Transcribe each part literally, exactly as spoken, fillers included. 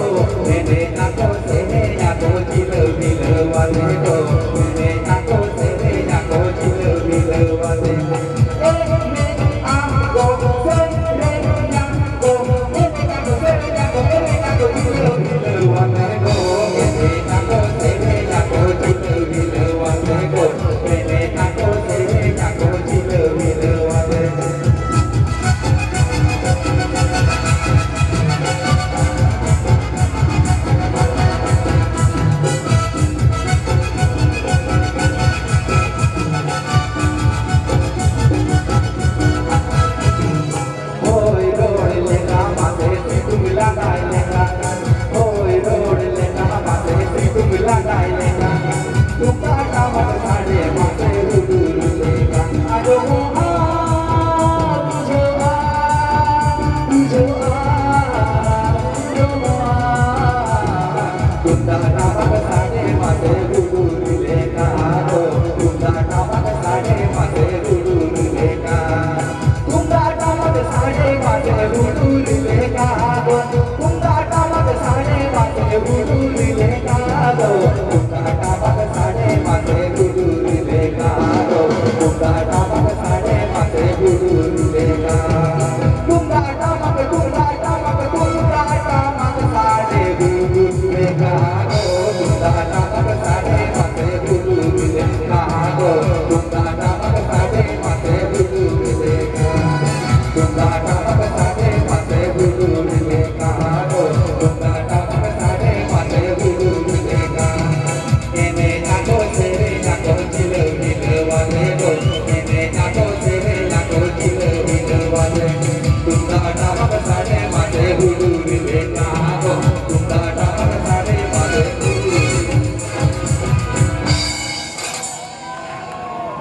ᱢᱮᱱᱮᱜ ᱟᱠᱚ ᱥᱮᱨᱮᱧ ᱟᱠᱚ ᱪᱤᱞᱟᱹ ᱢᱤᱞᱟᱹᱣ ᱟᱛᱮ ᱠᱚ, ᱢᱮᱱᱮᱜ ᱟᱠᱚ ᱥᱮᱨᱮᱧ ᱟᱠᱚ ᱪᱤᱞᱟᱹ ᱢᱤᱞᱟᱹᱣ ᱟᱛᱮ ᱠᱚ᱾ ᱮ ᱢᱮ ᱟᱢ ᱜᱚ ᱥᱮᱨᱮᱧ ᱟᱠᱚ, ᱢᱮᱱᱮᱜ ᱟᱠᱚ ᱥᱮᱨᱮᱧ ᱟᱠᱚ, ᱢᱮᱱᱮᱜ ᱟᱠᱚ ᱪᱤᱞᱟᱹ ᱢᱤᱞᱟᱹᱣ ᱟᱛᱮ ᱠᱚ, ᱢᱮᱱᱮᱜ ᱟᱠᱚ ᱥᱮᱨᱮᱧ ᱟᱠᱚ ᱪᱤᱞᱟᱹ ᱢᱤᱞᱟᱹᱣ ᱟᱛᱮ ᱠᱚ, ᱢᱮᱱᱮᱜ ᱟᱠᱚ ᱥᱮᱨᱮᱧ ᱟᱠᱚ ᱪᱤᱞᱟᱹ ᱢᱤᱞᱟᱹᱣ ᱟᱛᱮ ᱠᱚ᱾ ᱦᱚᱭ ᱨᱚᱲ ᱞᱮᱠᱟ ᱢᱟᱥᱮ ᱥᱤᱛᱩᱝ ᱞᱟᱸᱫᱟᱭ ᱞᱮᱠᱟ, ᱦᱚᱭ ᱨᱚᱲ ᱞᱮᱠᱟ ᱢᱟᱥᱮ ᱥᱤᱛᱩᱝ ᱞᱟᱸᱫᱟᱭ ᱞᱮᱠᱟ, ᱛᱩᱢᱫᱟᱜ ᱴᱟᱢᱟᱠ ᱥᱟᱰᱮ ᱢᱟᱥᱮ ᱦᱩᱰᱩᱨ ᱞᱮᱠᱟ, ᱟᱸᱡᱚᱢᱚᱜᱼᱟ, ᱵᱩᱡᱷᱟᱹᱜᱼᱟ, ᱵᱩᱡᱷᱟᱹᱜᱼᱟ, ᱟᱸᱡᱚᱢᱚᱜᱼᱟ᱾ ᱛᱩᱢᱫᱟᱜ ᱴᱟᱢᱟᱠ ᱥᱟᱰᱮ ᱢᱟᱥᱮ ᱦᱩᱰᱩᱨ ᱞᱮᱠᱟ ᱫᱚ, ᱛᱩᱢᱫᱟᱜ ᱴᱟᱢᱟᱠ ᱥᱟᱰᱮ ᱢᱟᱥᱮ ᱦᱩᱰᱩᱨ ᱞᱮᱠᱟ᱾ ᱛᱩᱢᱫᱟᱜ ᱴᱟᱢᱟᱠ ᱥᱟᱰᱮ ᱢᱟᱥᱮ ᱦᱩᱰᱩᱨ ᱞᱮᱠᱟ ᱫᱚ, ᱛᱩᱢᱫᱟᱜ ᱴᱟᱢᱟᱠ ᱥᱟᱰᱮ ᱢᱟᱥᱮ ᱦᱩᱰᱩᱨ ᱞᱮᱠᱟ ᱫᱚ, ᱛᱩᱢᱫᱟᱜ ᱴᱟᱢᱟᱠ ᱥᱟᱰᱮ ᱢᱟᱥᱮ ᱦᱩᱰᱩᱨ ᱞᱮᱠᱟ ᱫᱚ, ᱛᱩᱢᱫᱟᱜ ᱴᱟᱢᱟᱠ ᱥᱟᱰᱮ ᱢᱟᱥᱮ ᱦᱩᱰᱩᱨ ᱞᱮᱠᱟ᱾ ᱛᱩᱢᱫᱟᱜ ᱴᱟᱢᱟᱠ, ᱛᱩᱢᱫᱟᱜ ᱴᱟᱢᱟᱠ, ᱛᱩᱢᱫᱟᱜ ᱴᱟᱢᱟᱠ ᱥᱟᱰᱮ ᱦᱩᱰᱩᱨ ᱞᱮᱠᱟ ᱫᱚ, ᱛᱩᱢᱫᱟᱜ ᱴᱟᱢᱟᱠ ᱥᱟᱰᱮ ᱢᱟᱥᱮ ᱦᱩᱰᱩᱨ ᱞᱮᱠᱟ ᱫᱚ, ᱛᱩᱢᱫᱟᱜ ᱴᱟᱢᱟᱠ ᱥᱟᱰᱮ ᱢᱟᱥᱮ ᱦᱩᱰᱩᱨ ᱞᱮᱠᱟ᱾ ᱛᱩᱢᱫᱟᱜ ᱴᱟᱢᱟᱠ ᱥᱟᱰᱮ ᱢᱟᱥᱮ ᱦᱩᱰᱩᱨ ᱞᱮᱠᱟ ᱫᱚ, ᱛᱩᱢᱫᱟᱜ ᱴᱟᱢᱟᱠ ᱥᱟᱰᱮ ᱢᱟᱥᱮ ᱦᱩᱰᱩᱨ ᱞᱮᱠᱟ᱾ ᱮᱱᱮᱡ ᱟᱠᱚ ᱥᱮᱨᱮᱧ ᱟᱠᱚ ᱪᱤᱞᱟᱹ ᱢᱤᱞᱟᱹᱣ ᱟᱛᱮ ᱫᱚ, ᱮᱱᱮᱡ ᱟᱠᱚ ᱥᱮᱨᱮᱧ ᱟᱠᱚ ᱪᱤᱞᱟᱹ ᱢᱤᱞᱟᱹᱣ ᱟᱛᱮ᱾ ᱛᱩᱢᱫᱟᱜ ᱴᱟᱢᱟᱠ ᱥᱟᱰᱮ ᱢᱟᱥᱮ ᱦᱩᱰᱩᱨ ᱞᱮᱠᱟ ᱫᱚ, ᱛᱩᱢᱫᱟᱜ ᱴᱟᱢᱟᱠ ᱥᱟᱰᱮ ᱢᱟᱥᱮ ᱦᱩᱰᱩᱨ᱾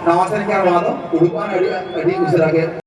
ᱱᱟᱣᱟ ᱥᱮᱨᱮᱧ ᱠᱟᱱᱟ ᱱᱚᱣᱟ ᱫᱚ, ᱩᱰᱩᱠᱚᱜᱼᱟ ᱟᱹᱰᱤ, ᱟᱹᱰᱤ ᱩᱥᱟᱹᱨᱟ ᱜᱮ᱾